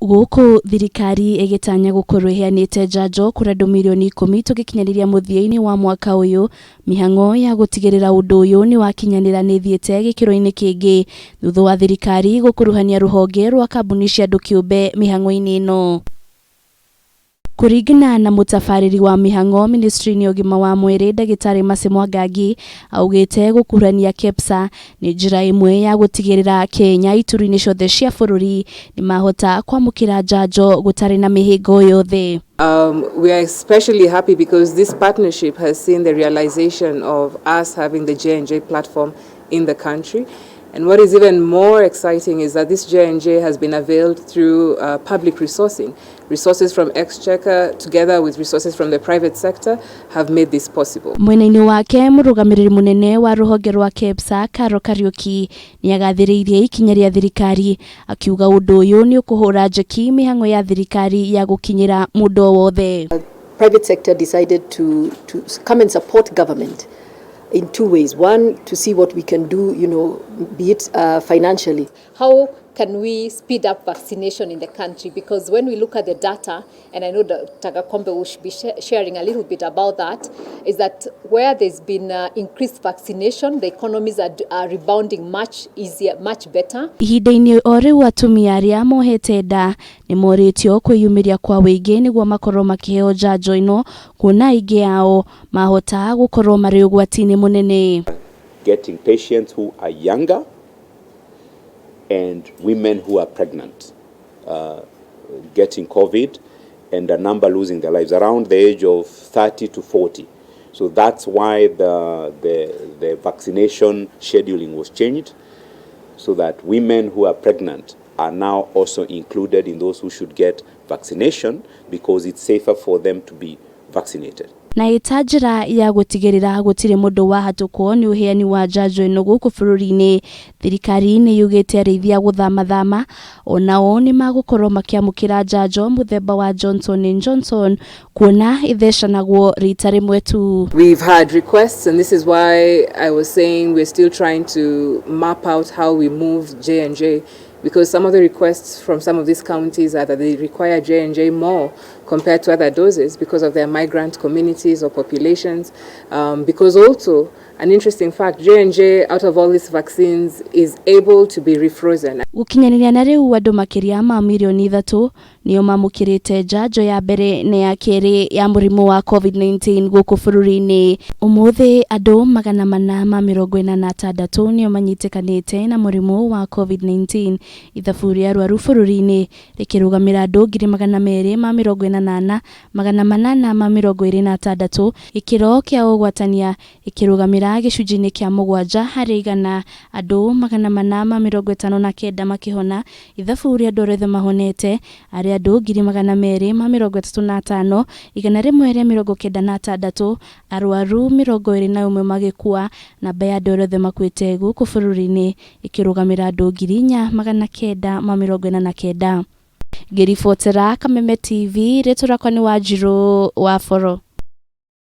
Gũkũ thirikari ĩgĩtanya gũkorwo ĩheanĩte njanjo kũrĩ andũ mirioni 10 tũgĩkinyanĩria mũthia-inĩ wa mwaka ũyũ, mĩhang'o ya gũtigĩrĩra ũndũ ũyũ nĩ wakinyanĩra nĩ ĩthiĩte gĩkĩro-inĩ kĩngĩ thutha wa thirikari gũkuruhania rũhonge rwa kambuni cia andũ kĩũmbe mĩhang'o-inĩ ĩno. Kũringana na mũtabarĩri wa mĩhang'o ministry-inĩ ya ũgima wa mwĩrĩ ndagĩtarĩ Mercy Mwangangi augĩte gũkuruhania KEPSA nĩ njĩra ĩmwe ya gũtigĩrĩra Kenya ituri-inĩ ciothe cia bũrũri nĩ mahota kwamũkĩra njanjo gũtarĩ na mĩhĩnga o yothe. We are especially happy because this partnership has seen the realization of us having the J&J platform in the country. And what is even more exciting is that this J&J has been availed through public resourcing. Resources from Exchequer together with resources from the private sector have made this possible. Mwena-inĩ wake mũrũgamĩrĩri mũnene wa rũhonge rwa KEPSA Caro Kariuki nĩagathĩrĩirie ikinya rĩa thirikari akiuga ũndũ ũyũ nĩ ũkũhũra njeki mĩhang'o ya thirikari ya gũkinyĩra mũndũ o wothe. Private sector decided to come and support government in two ways. One, to see what we can do, be it financially. How can we speed up vaccination in the country? Because when we look at the data, and I know that Gakombe will be sharing a little bit about that, is that where there's been increased vaccination, the economies are rebounding much easier, much better. Ihinda-inĩ o rĩu atumia arĩa mohete nda nĩ morĩtio kwĩyumĩria kwa wũingĩ nĩguo makorwo makĩheo njanjo ĩno kuona aingĩ ao mahota gũkorwo marĩ ũgwati-inĩ mũnene. Getting patients who are younger and women who are pregnant getting COVID, and a number losing their lives around the age of 30 to 40. So that's why the vaccination scheduling was changed, so that women who are pregnant are now also included in those who should get vaccination, because it's safer for them to be vaccinated. Na ĩta njĩra ya gũtigĩrĩra gũtirĩ mũndũ wahatũkwo nĩ ũheani wa njanjo ĩno gũkũ bũrũri-inĩ, thirikari nĩ yugĩte arĩithia gũthamathama onao nĩ magũkorwo makĩamũkĩra njanjo mũthemba wa Johnson Johnson kuona ĩthecanagwo rita rĩmwe tu. We've had requests, and this is why I was saying we're still trying to map out how we move J&J, because some of the requests from some of these counties are that they require J&J more compared to other doses because of their migrant communities or populations. Because also, an interesting fact, J&J, out of all these vaccines, is able to be refrozen. Gũkinyanĩria na rĩu andũ makĩria ma mirioni 3 nĩo mamũkĩrĩte njanjo ya mbere na ya kerĩ ya mũrimũ wa COVID-19 gũkũ bũrũri-inĩ. Ũmũthĩ andũ 446 nĩo manyitĩkanĩte na mũrimũ wa COVID-19, ithabu rĩa arwaru bũrũri-inĩ rĩkĩrũgamĩra andũ 248,826, gĩkĩro kĩa ũgwatania gĩkĩrũgamĩra 7%, andũ 459 makĩhona, ithabu rĩa andũ arĩa othe mahonete arĩ andũ 235,196, arwaru 21 magĩkua, namba ya andũ arĩa othe makuĩte gũkũ bũrũri-inĩ ĩkĩrũgamĩra andũ 4949. Ngĩribotera Kameme TV, rĩtwa rĩakwa nĩ Wanjirũ wa Boro.